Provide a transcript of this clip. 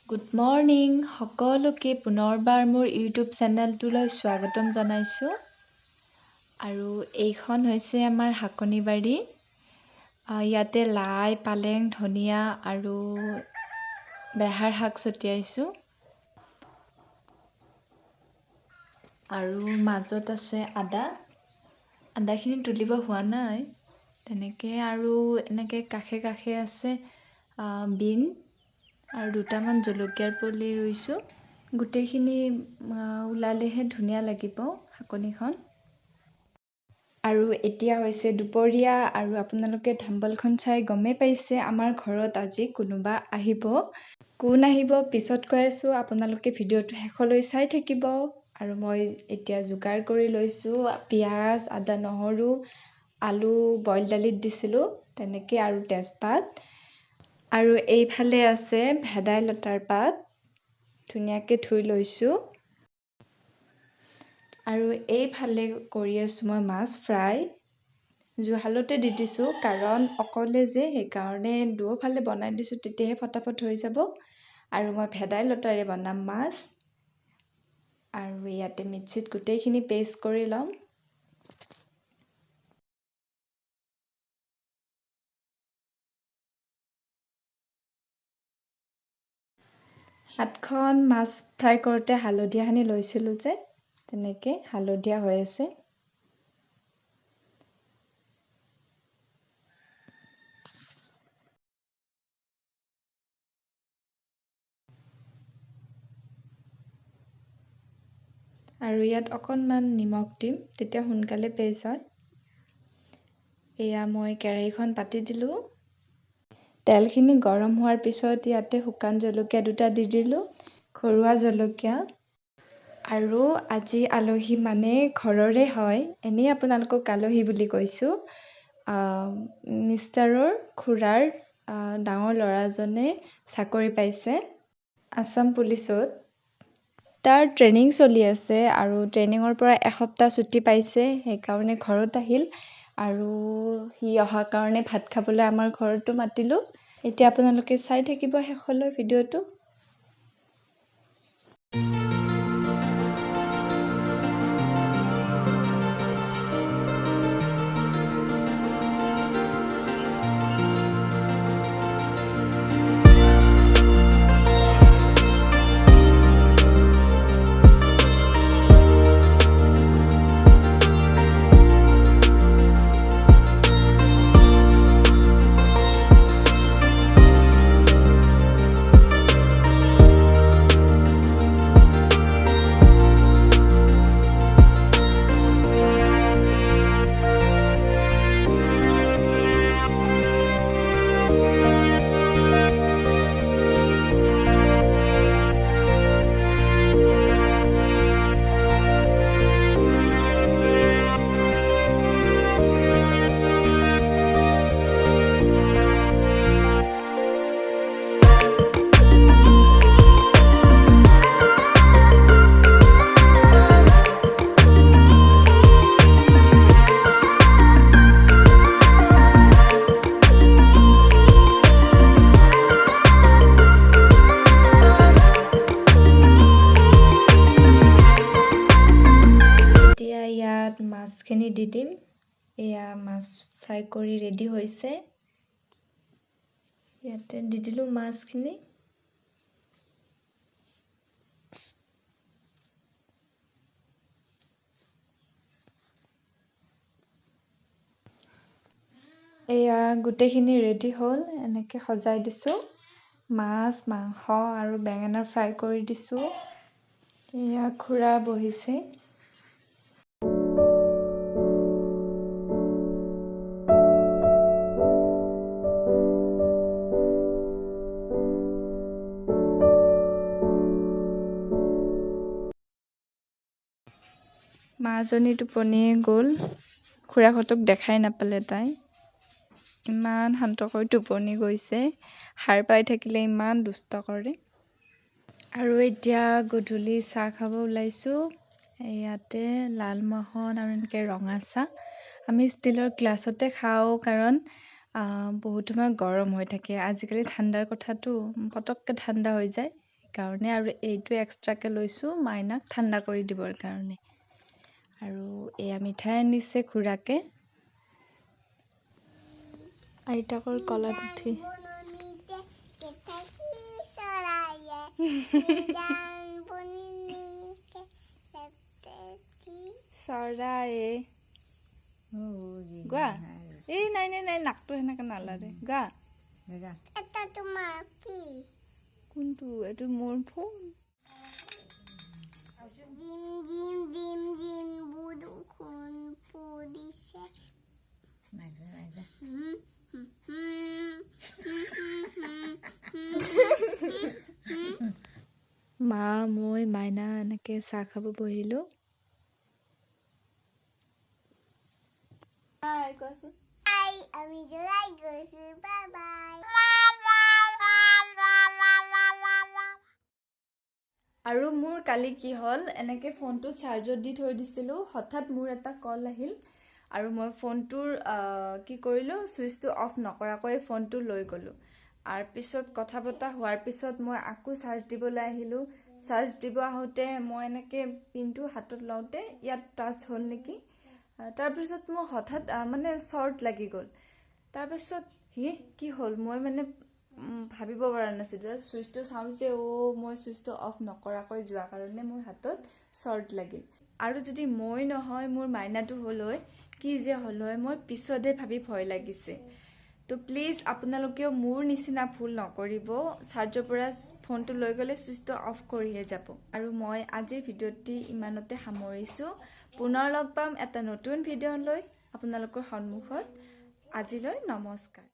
Good morning সকলোকে, পুনৰবাৰ মোৰ ইউটিউব চেনেলটোলৈ স্বাগতম জনাইছোঁ। আৰু এইখন হৈছে আমাৰ শাকনিবাৰী। ইয়াতে লাই, পালেং, ধনিয়া আৰু বেহাৰ শাক ছটিয়াইছোঁ। আৰু মাজত আছে আদা। আদাখিনি তুলিব হোৱা নাই তেনেকৈ। আৰু এনেকৈ কাষে কাষে আছে বিন আৰু দুটামান জলকীয়াৰ পুলি ৰুইছোঁ। গোটেইখিনি ওলালেহে ধুনীয়া লাগিব শাকনিখন। আৰু এতিয়া হৈছে দুপৰীয়া আৰু আপোনালোকে থাম্বলখন চাই গমেই পাইছে আমাৰ ঘৰত আজি কোনোবা আহিব। কোন আহিব পিছত কৈ আছোঁ, আপোনালোকে ভিডিঅ'টো শেষলৈ চাই থাকিব। আৰু মই এতিয়া যোগাৰ কৰি লৈছোঁ পিঁয়াজ, আদা, নহৰু, আলু বইল দালিত দিছিলোঁ তেনেকৈ আৰু তেজপাত। আৰু এইফালে আছে ভেদাইলতাৰ পাত, ধুনীয়াকৈ ধুই লৈছোঁ। আৰু এইফালে কৰি আছোঁ মই মাছ ফ্ৰাই। জুহালতে দি দিছোঁ কাৰণ অকলে যে, সেইকাৰণে দুয়োফালে বনাই দিছোঁ, তেতিয়াহে ফটাফট হৈ যাব। আৰু মই ভেদাইলতাৰে বনাম মাছ। আৰু ইয়াতে মিক্সিত গোটেইখিনি পেষ্ট কৰি ল'ম। হাতখন মাছ ফ্ৰাই কৰোঁতে হালধীয়া সানি লৈছিলোঁ যে, তেনেকৈ হালধীয়া হৈ আছে। আৰু ইয়াত অকণমান নিমখ দিম, তেতিয়া সোনকালে পেষ্ট হয়। এয়া মই কেৰাহীখন পাতি দিলোঁ। তেলখিনি গৰম হোৱাৰ পিছত ইয়াতে শুকান জলকীয়া দুটা দি দিলোঁ, ঘৰুৱা জলকীয়া। আৰু আজি আলহী মানে ঘৰৰে হয়, এনেই আপোনালোকক আলহী বুলি কৈছোঁ। মিষ্টাৰৰ খুৰাৰ ডাঙৰ ল'ৰাজনে চাকৰি পাইছে আছাম পুলিচত। তাৰ ট্ৰেইনিং চলি আছে আৰু ট্ৰেইনিঙৰ পৰা এসপ্তাহ ছুটি পাইছে, সেইকাৰণে ঘৰত আহিল। আৰু সি অহাৰ কাৰণে ভাত খাবলৈ আমাৰ ঘৰতো মাতিলোঁ। এতিয়া আপোনালোকে চাই থাকিব শেষলৈ ভিডিঅ'টো। এতিয়া ইয়াত মাছখিনি দি দিম। এয়া মাছ ফ্ৰাই কৰি ৰেডি হৈছে। ইয়াতে দি দিলোঁ মাছখিনি। এয়া গোটেইখিনি ৰেডি হ'ল, এনেকৈ সজাই দিছোঁ। মাছ, মাংস আৰু বেঙেনা ফ্ৰাই কৰি দিছোঁ। এয়া খুৰা বহিছে। মাজনী টোপনিয়ে গ'ল, খুৰাহঁতক দেখাই নাপালে তাই। ইমান শান্তকৈ টোপনি গৈছে, সাৰ পাই থাকিলে ইমান দুষ্ট কৰে। আৰু এতিয়া গধূলি চাহ খাব ওলাইছোঁ। ইয়াতে লালমোহন আৰু এনেকৈ ৰঙা চাহ। আমি ষ্টীলৰ গ্লাছতে খাওঁ কাৰণ বহুত সময় গৰম হৈ থাকে। আজিকালি ঠাণ্ডাৰ কথাটো, পটককৈ ঠাণ্ডা হৈ যায়, সেইকাৰণে। আৰু এইটো এক্সট্ৰাকৈ লৈছোঁ মাইনাক ঠাণ্ডা কৰি দিবৰ কাৰণে। আৰু এয়া মিঠাই আনিছে খুৰাকে। আইতাকৰ কলাত উঠি বননিতে কেতেকী চৰায়ে, নিজান বননিতে কেতেকী চৰায়ে। গোৱা। এই নাই নাই নাই, নাকটো সেনেকে নালাৰে। গোৱা। এটা তোমাৰ কি? কোনটো? এইটো মোৰ phone. Gym gym gym gym বৰষুণ পৰিছে। হুম, হুম, হুম, হুম, হুম, হুম, হুম। মা, মই, মাইনা এনেকৈ চাহ খাব বহিলোঁ। কোৱাচোন। বাই, আমি জলাই গৈছো। Bye bye. আৰু মোৰ কালি কি হ'ল, এনেকৈ ফোনটো চাৰ্জত দি থৈ দিছিলোঁ, হঠাৎ মোৰ এটা কল আহিল আৰু মই ফোনটোৰ কি কৰিলোঁ, ছুইচটো অফ নকৰাকৈ ফোনটো লৈ গ'লোঁ। আৰু পিছত কথা পতা হোৱাৰ পিছত মই আকৌ চাৰ্জ দিবলৈ আহিলোঁ। চাৰ্জ দিব আহোঁতে মই এনেকৈ পিনটো হাতত লওঁতে ইয়াত টাচ হ'ল নেকি, তাৰপিছত মোৰ হঠাৎ মানে শ্বৰ্ট লাগি গ'ল। তাৰপিছত হি কি হ'ল, মই মানে ভাবিব পৰা নাছিলোঁ। ছুইচটো চাওঁ যে অ', মই ছুইচটো অফ নকৰাকৈ যোৱা কাৰণে মোৰ হাতত শ্বৰ্ট লাগিল। আৰু যদি মই নহয়, মোৰ মাইনাটো হ'ল হয়, কি যে হ'ল হয়, মই পিছতহে ভাবি ভয় লাগিছে। তো প্লিজ আপোনালোকেও মোৰ নিচিনা ভুল নকৰিব। চাৰ্জৰ পৰা ফোনটো লৈ গ'লে ছুইচটো অফ কৰিহে যাব। আৰু মই আজিৰ ভিডিঅ'টি ইমানতে সামৰিছোঁ। পুনৰ লগ পাম এটা নতুন ভিডিঅ' লৈ আপোনালোকৰ সন্মুখত। আজিলৈ নমস্কাৰ।